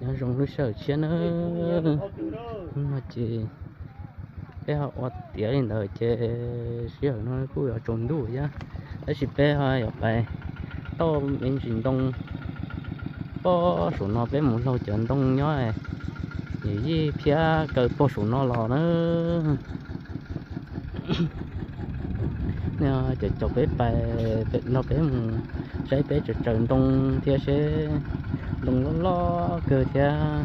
Nyob zoo lub sij hawm tshiab na, hnub no ces peb ho ua tiav li ntawd ces sij hawm no kuj yuav tsaus ntuj thiab, tab sis peb ho yuav pais tauj me ntsis ntoo pog saum no, peb mus laug cov ntoo nyob, yij phiab kaw pog saum no los na. Cov caum peb pais, peb mus saib peb tsaws tsaws ntoo thiab seb ntoo loj loj kawg thiab.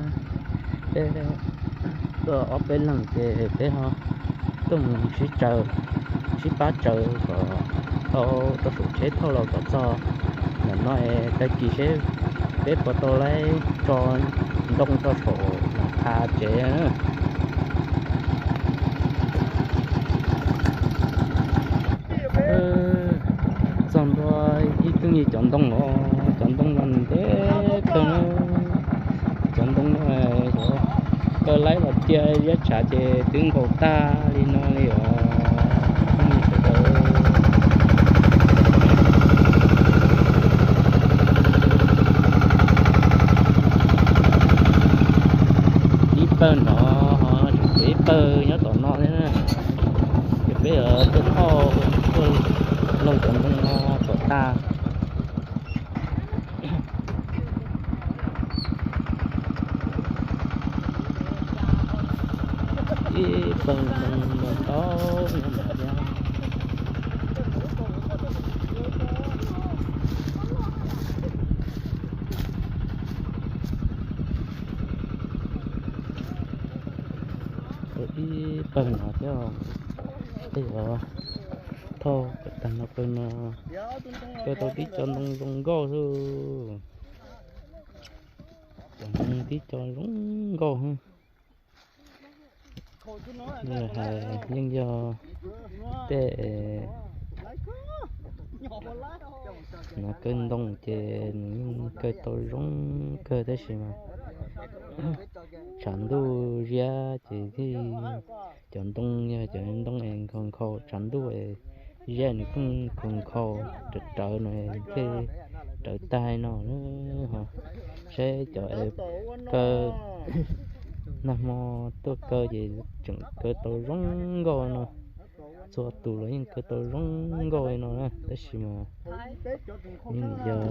Peb tuaj ob peb leeg ces peb ho tuaj mus sib tsaws, sib pab tsaws kom tau rau saum tsheb thauj los kom txog ntawm no es tag kis seb peb puas tau laib tso ntoo rau saum nram qha tsev. Txog ntua ib tug nyuag cov ntoo os, cov ntoo no nws ntev kawg na. Cov ntoo no kaw laib los cia ziab tshav ces twb nkaus tag li no li os. Ib pawg no, ib pawg nyob tom no thiab na. Ces peb yuav tuaj thauj, tuaj laug cov ntoo no kom tag. Ib pawg ntoo ntau ntau nyob ntawd thiab. Ib pawg no thiab, tej zaum thauj kom tag no pawg no, kaw tau tib co ntoo zoo nkauj xwb. Cov ntoo tib co zoo nkauj. Hais yeej yog tej no kaw ntoo ces nws yeej kaw tau zoo kawg tab sis mas tshav ntuj ziab ces thiaj, cov ntoo yog cov ntoo es nkhaus nkhaus tshav ntuj es ziab nws pheej nkhaus nkhaus rawv rawv no thiaj rawv tag no. Saib cov kaw, nag hmo tuaj kaw ces tseem kaw tau zoo nkauj no. Txhua tus los yeej kaw tau zoo nkauj li no na tab sis mas yeej yog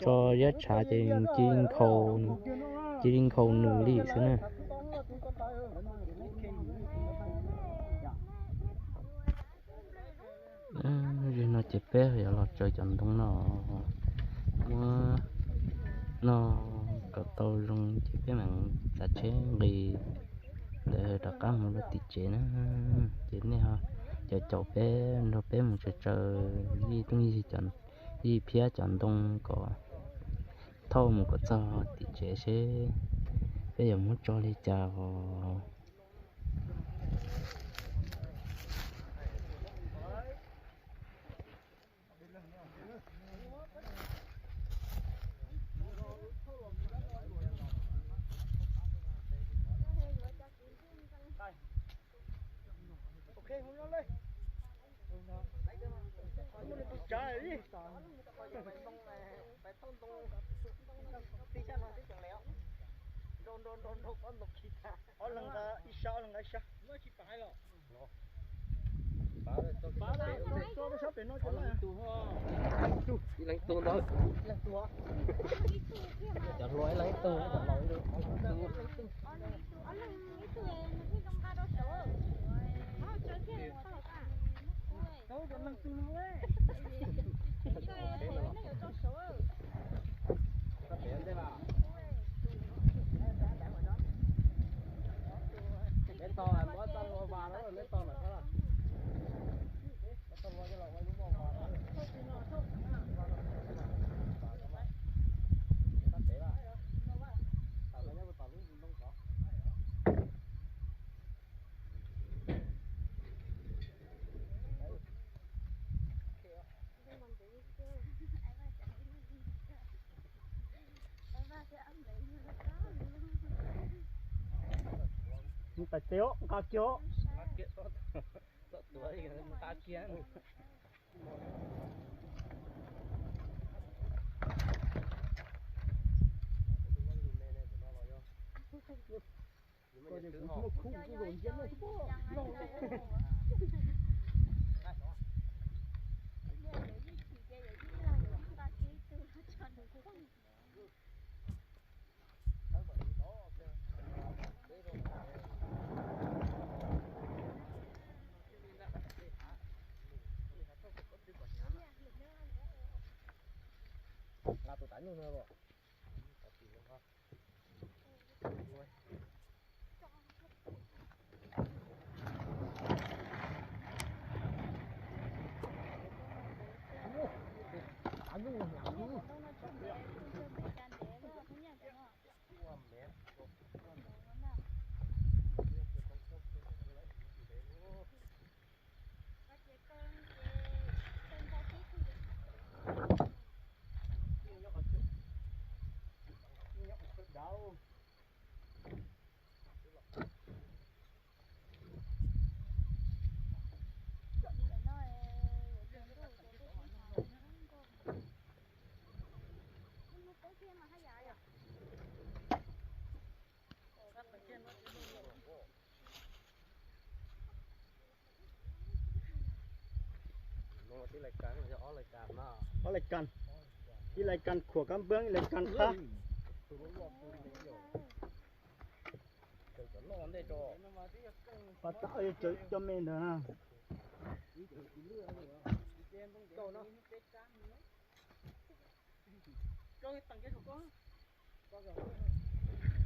tso ziab tshav ces cia li nkhaus, cia li nkhaus nws li xwb na. Zaum no ces peb yuav los tsaws cov ntoo no, muab no kom tau zoo ces peb mam txav tsheb nqis ntawd rov qab mus rau tim tsev na. Ces nej ho cov caum peb nrog peb mus tsaws tsaws yij tooj yij, yij phiab cov ntoo kom thauj mus kom txog tim tsev seb peb yuav muab tso li cas os. Ob leeg nqa ib sab, ob leeg nqa ib sab. Ib leeg tug ntawd, cov hluas ib leeg ib tug, cov laus ib leeg tug. Nqa kiag os. Nqa kiag. Koj ces kuv muaj khub kuj zoo nciab no. Nqa tus tav nyuj no los. Ob lais kas, ib lais kas khuam kab npab, ib lais kas qab. Pas tab cov me ntawd na.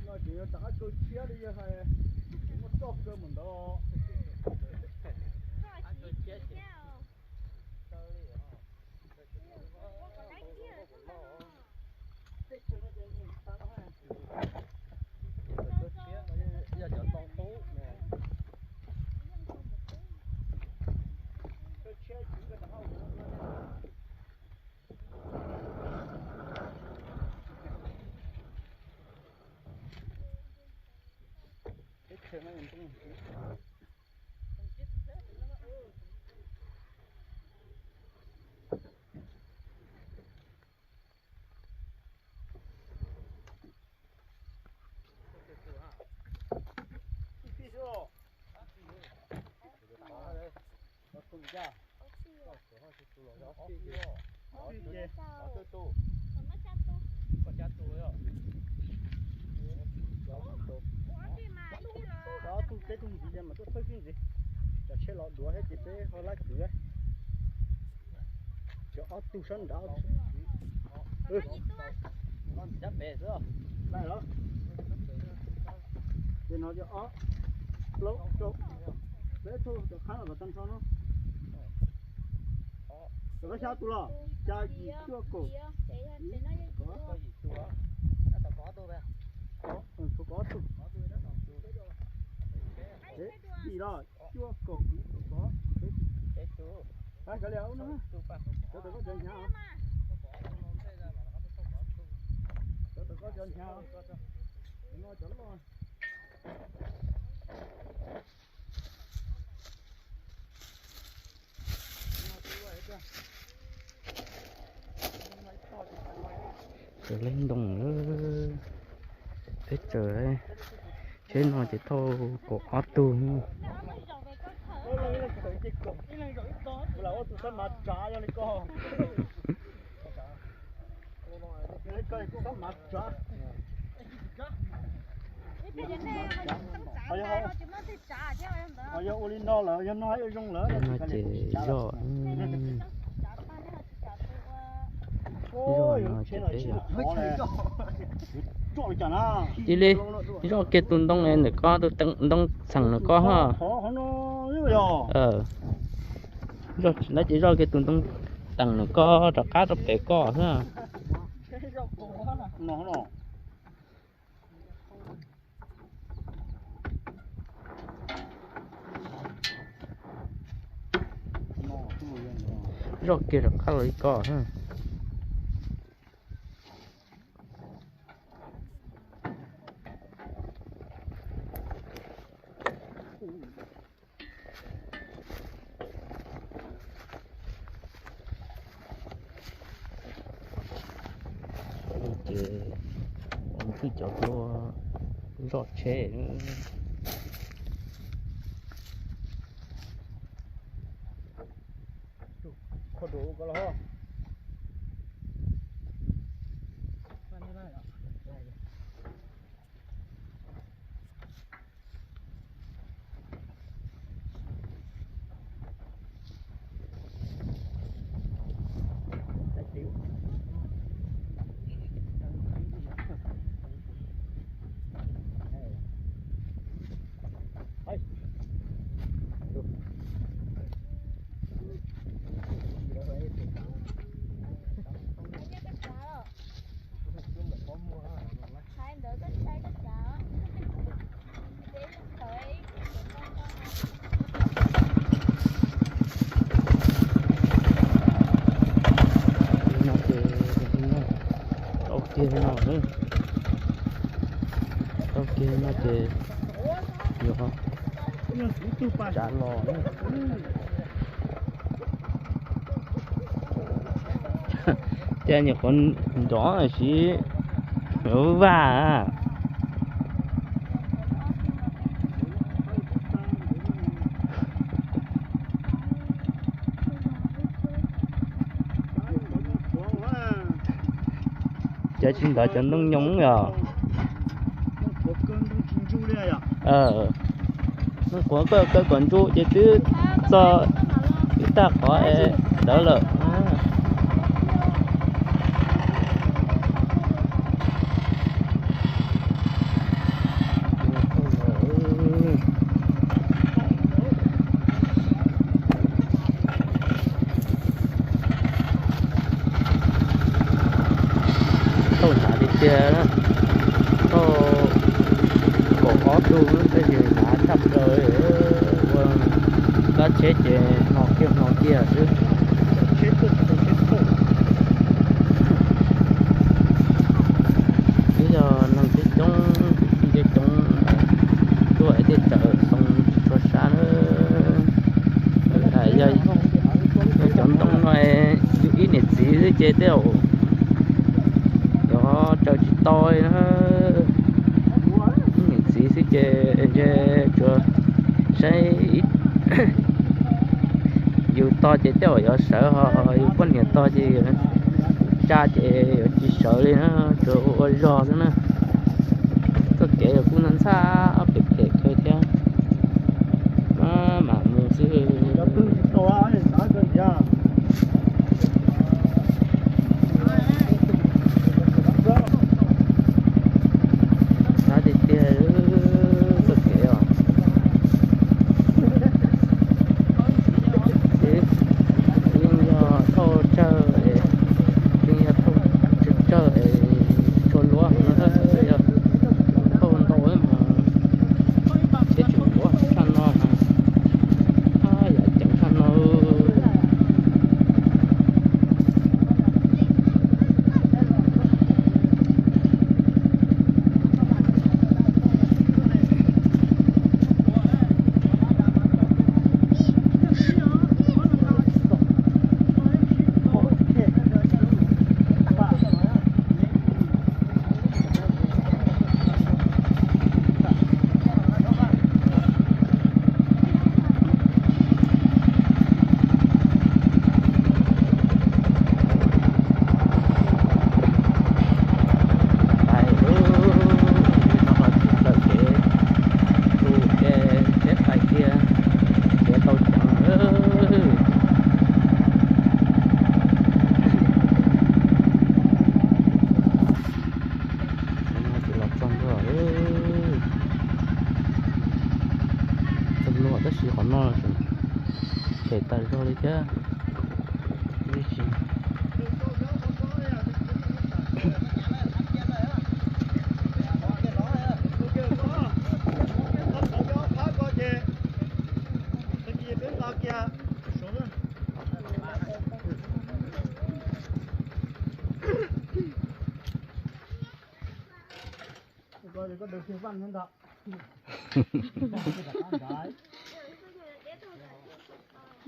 No ces yog rov qab kaw tshiab li yog hais, muaj roj kaw mus ntawd. Yog cov tau qub. Ob tug peb tug ntxiv mas tuaj thawj xwb ntxiv, cov tsheb los duav thiab ces peb ho laib kwv. Cov ob tug sab nrad. Ces no cov ob, plaub, rau, peb tug cov qab los kom tag nrho no. Cov koj xya tus los, xya yim cuaj kaum, tshuav koj ob tug. Peb yim los cuaj kaum, peb tug. Cov tawm koj cov hnyav, cov tawm koj cov hnyav, no cov loj. Tsaws leej ntoo lawm, peb tsaws tsheb no ces thauj kaum ob tug. Yog ua li no lawm, yog no ua zoo lawm no ces zoj, zoj no ces peb yog cia li zoj kiag tus ntoo ntawm ko, tus ntoo txheem ntawm ko ho. Lawv ces zoj kiag tus ntoo teem ntawm ko rov qab rau pem ko xwb. Zoj kiag rov qab los li ko. Ces ua twb cov hlua Zoj tsheb. Tau kiag no, tau kiag no ces yuav tsav los. Ces nyuam qhuav nrov siv vaj. Cov tsis ntov cov ntoo nyoos yom. Ntoo qhuav kawg kawg kom ntsuj ces twb txog ib tag qhov es dawb lawm. Thauj hnav tiag tiag, thauj kaum ob tug tab sis hnav tshaj plaws. Ua kab tsheb ces hno kiag hno kiag xwb. Twb yog neeg coob coob, coob coob tuaj es tej tsaws xoo tsis tshua sab na. Yog cov ntoo no yus ib niam txiv xwb ces tej zaum yuav tsaws tsis tau li na. Ib niam txiv xwb ces ntshe tsuas saib yus tog ces tej zaum yuav sawv, ho yus poj niam tog ces tsa ces yuav tsis sawv li na, tsuas ua zog xwb na. Txoj kev los kuj ntxhab phem phem kawg thiab, maj mam mus xwb. Ntxhab tiag tiag txoj kev os. Yeej yog thauj tsawg, yeej yog thauj tsawg tsawg, tshua luab, yog thauj ntau mas tsheb tseem luab tshaj no mas, yam ceev tshaj no. Pais lub no los tsis plaws kev, tu kev pais kiag, kev tau ceev lawm. Qhov no ces los txog ntua, txog ntua tab sis qhov no phem tas zog li thiab.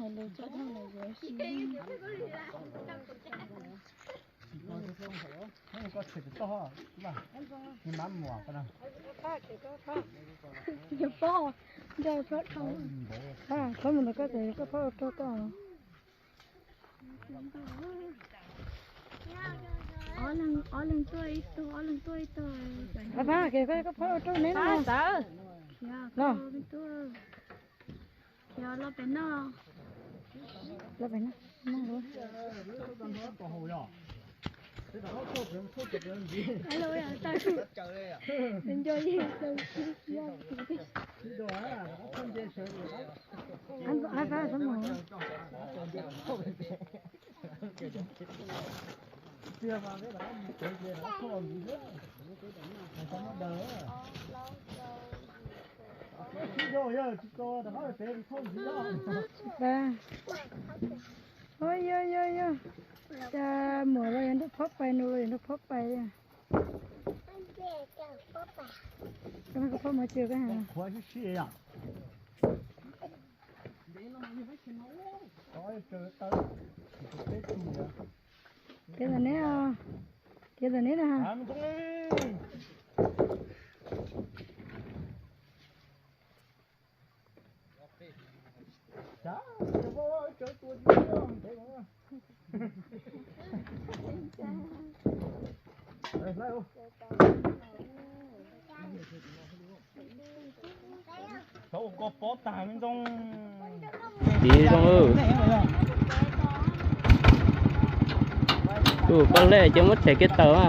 Hais lus tso dhau lawm yuav si. Yog pog, nco pog, thov mus nrog koj ces koj phob ua rau koj. Ob leeg, ob leeg tuaj ib tug, ob leeg tuaj ib tug. Pab, pab, ces koj, koj phob ua rau neb no. Los, los pem no, los pem no. Yog, yog, yog. Cas muam los yog nrog phob pais, nus los yog nrog phob pais li. Koj phob mov cw koj. Tiav ntawm neb, tiav ntawm neb na. Tiv zoo. Tus koj lej ces muab them kiag tawm a.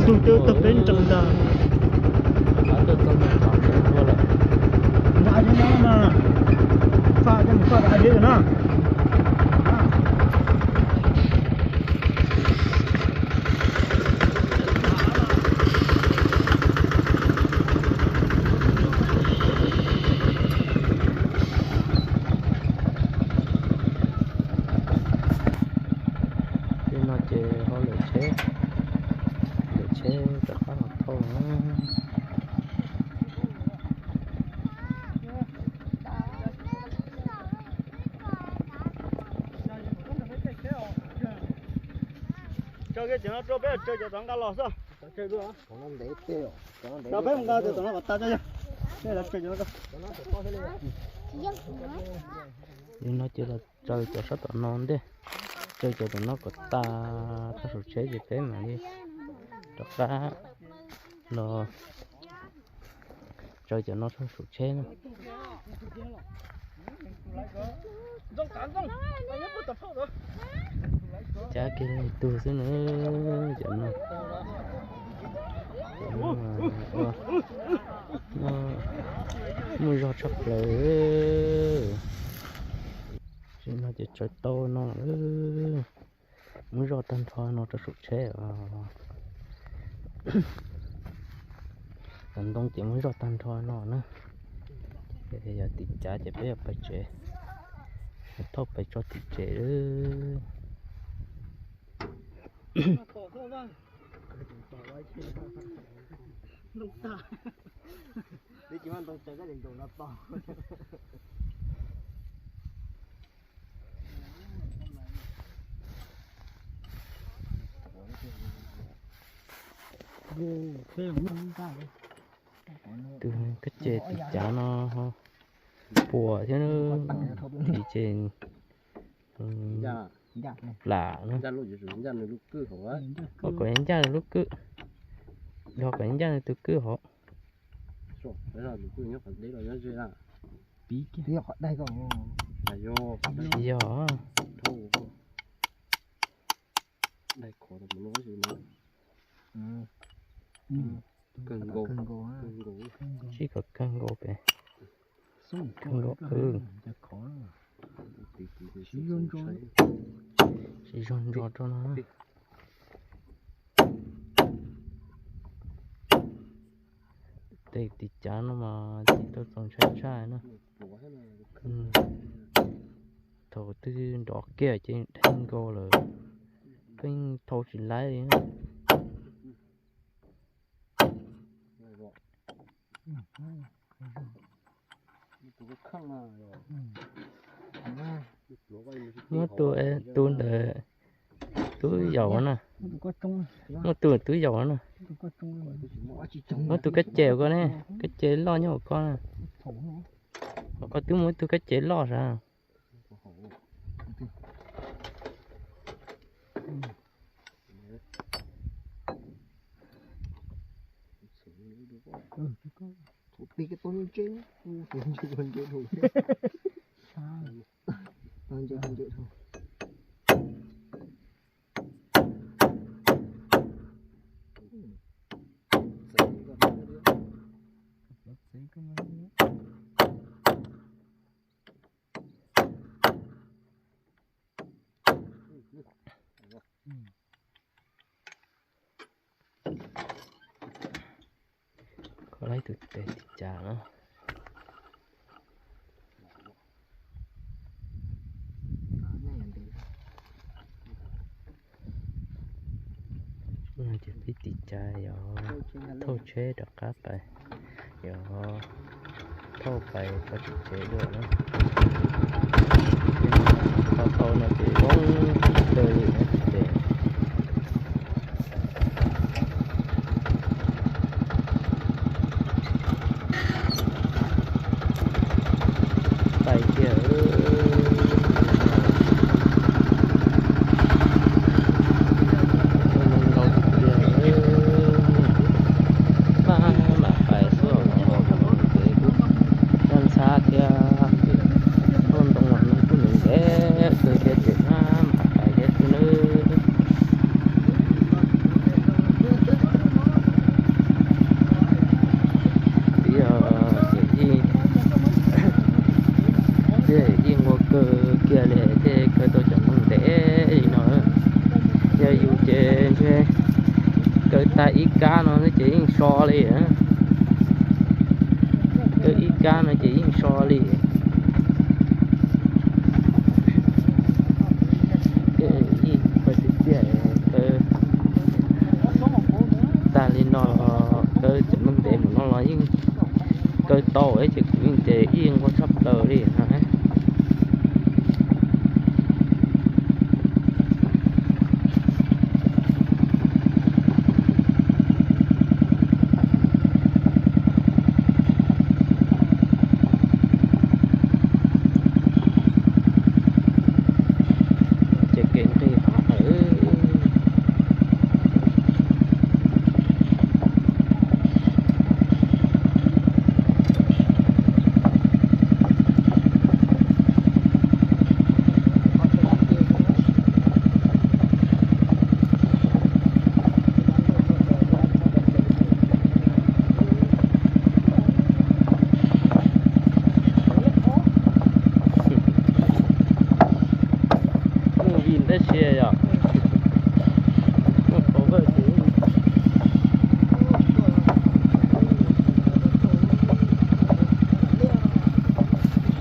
Tug cawv tag peb nrees ntag. Nqa cov no na, faj coj mus faj rau deb na. Li no ces ho lawm tsheb, lawm tsheb rov qab los thauj na. Tsaws kiag cov no rau peb tsaws cov tom nqa los xwb. Rau peb mus nqa cov tom no kom tas tso yog. Li no ces los tsaws cov sab tom no ntej, tsaws cov tom no kom tas tag saum tsheb ces peb mam li rov qab los tsaws cov no tag saum tsheb na. Cab kiag ib tug xwb na, cov no. Muaj zog tshaj plaws. Tseem no ces tsawv tau no. Muab zoj tag nrho no rau saum tsheb os. Cov ntoo ces muab zoj tag nrho no na. Yog tim cav ces peb yuav pais tsev, thauj pais tso tim tsev lawm. Tus kab ces tim cav no puas thiab, tim ces plam na. Ho kom ncaj lub kwj, ho kom ncaj tus kwj hov. Yog. Sib kom kawg nkaus pem, kawg nkaus. Siv zog ntso rau no. Tej tim cav no mas tim tau txaus ntshai tshaj na. Thaum twg nrov kiag ces dheev nkaus lawm, pheej thau tsis laib li. Muab tus, tus ntawd, tub yaus na. Muab tus tub yaus na. Muab tus kab ces koj ne, kab ces loj nyob hauv koj na. Koj twb muab tus kab ces loj sav. Koj laib tus tes tim cas na. Ces pib tim cas yog thauj tsheb rov qab pais, yog thauj pais txog tim tsev dua na. Tau tau no ces voob kawg li na ces pais kiag. Ntau tiag, pab mam pais xwb os. Ces kuj ntxhab thiab, thauj ntoo los nws kuj ntev ntev kawg thiab ces pab mam pais thiab xwb nawb. Twb yog ces yeej, twb yog yeej nquag kawg kiag li thiaj kaw tau cov ntoo ntev li no. Yog yus ces ntshe kaw tag ib kab no ces yeej so li. Kaw ib kab no ces yeej so li. Yeej tiag tiag, kaw tag li no los kaw cov ntoo ntev mus no los yeej kaw tau ces kuv yeej ces yeej nquag tshaj plaws li no. Ces kev nqig hov hawm. Muaj vim tab sis yog muaj qhov vaj ces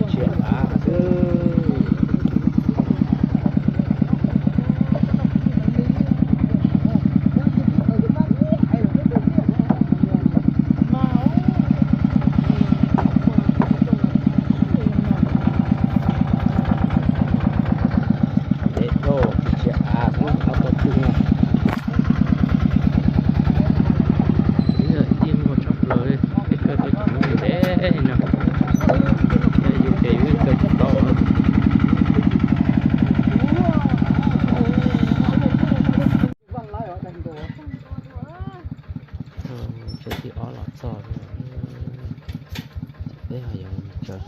tsis av xwb. Dev dhau tsis av xwb, av tau twg no. Twb yog yeej muaj tshaj plaws li, tej kawg tau cov ntoo ntev no, yog yus ces yus kaw tsis tau. Ces thib ob los txog, ces peb ho yuav mus tsev.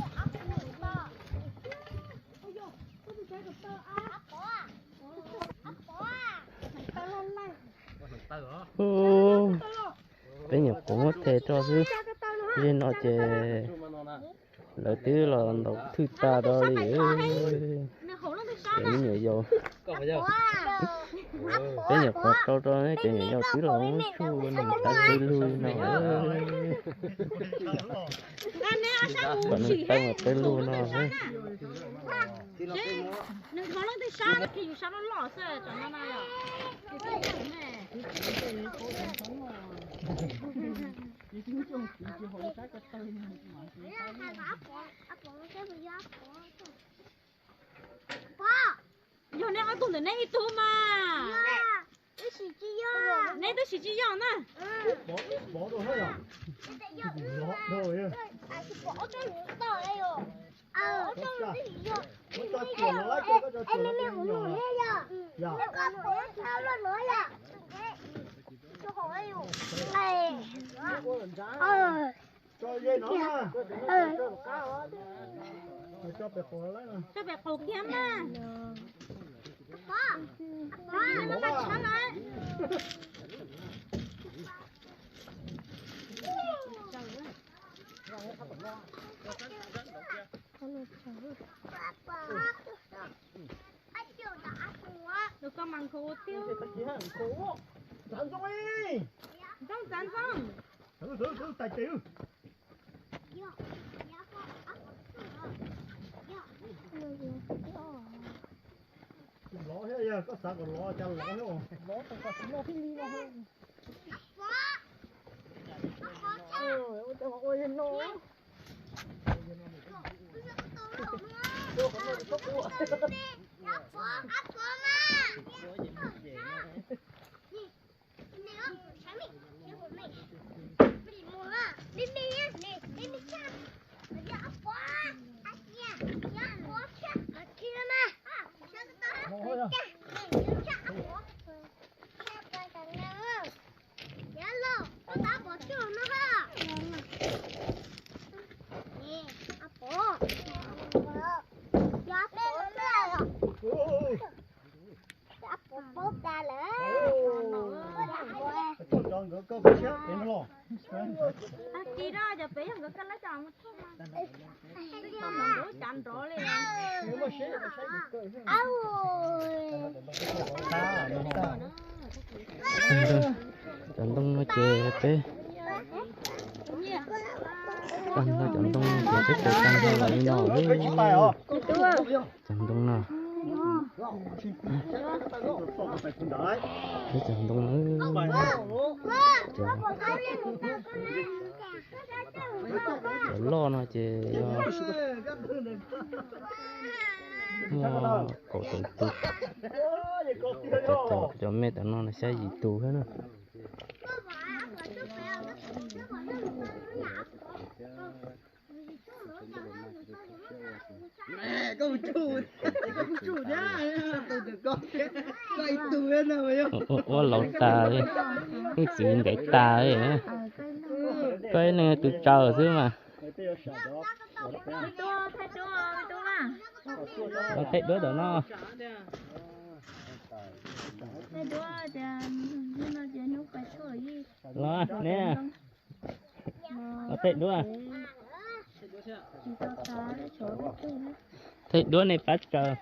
Peb nyuam qhuav muab tes rau xwb, li no ces lawv twb los ntaus thwj tag rau li. Cov me nyuam yaus, peb nyuam qhuav rau rau cov nyuam yaus twb los muab tsuj nws taw peb lug no. Kom nws taw mas peb lug no. Yog nej ob tug ntawm neb ib tug mas. Neb twb sim tsis yog na. Tso pem qaum kiag mas. Tus koj mas nkhaus tiag. Ntxoov, ntxoov. Tus lov thiab, yog koj xav kom lov cas lov thiab os. Ua cas ua li no. Cov nkawd koj siab pem no los. Tag kis no cov pem yog nkawd koj lawv cov mus thauj mas. Cov nrov li. Cov ntoo no ces peb tag nrho, cov ntoo no ces peb tau tag nrho los li no lawm. Cov ntoo no, peb cov ntoo na, cov loj no ces yog muaj kaum tawm tus, cov me tam no na xya yim tus thiab na. Ua laus tas li, wb txiv ntev tas li. Koj ib leeg tus tsaws xwb mas. Los thaij duab ntawm no. Los ne, los thaij duab. Thaij duab nej pab tsaws.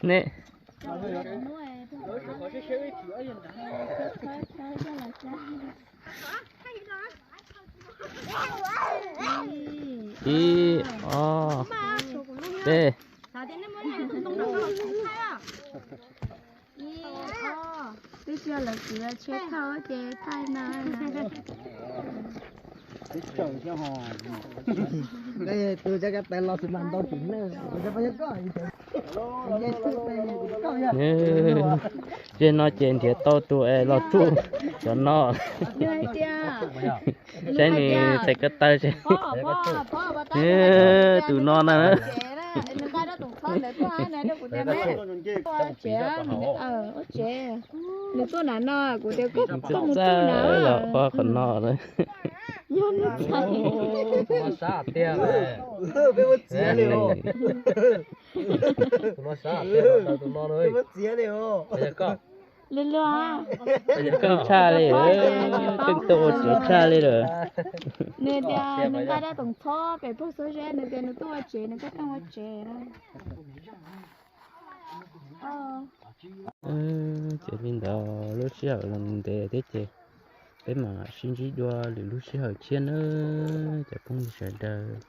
Ne. Ib, ob, peb. Twb tsis yog lawv txiv tshiab thauj ces thaij na. Tus cov kab tais los xi mas ntau tim neej, tus cov pab yog koj. Ces no ces nrhiav tau tus es los tsuj cov no. Saib nws txhais ko taw seb. Tus no na. Nws tuaj nram no kuv tias koj mus tsuj na. Los qhov no na. Yog nws txhais. Peb muab txiav li os. Peb muab txiav li os. Luag luag. Koj tshaj li, koj tuaj ua tsuav tshaj li lawm. Nws tias nws nqa rab toom txhob pem pug xub zeb, nws tias nws tuaj ua tsev, nws tuaj pheej ua tsev na. Ces li ntawd lub sij hawm los ntev thiab ces peb mam sib ntsib dua lwm lub sij hawm tshiab nawb cov phooj ywg sawv daws.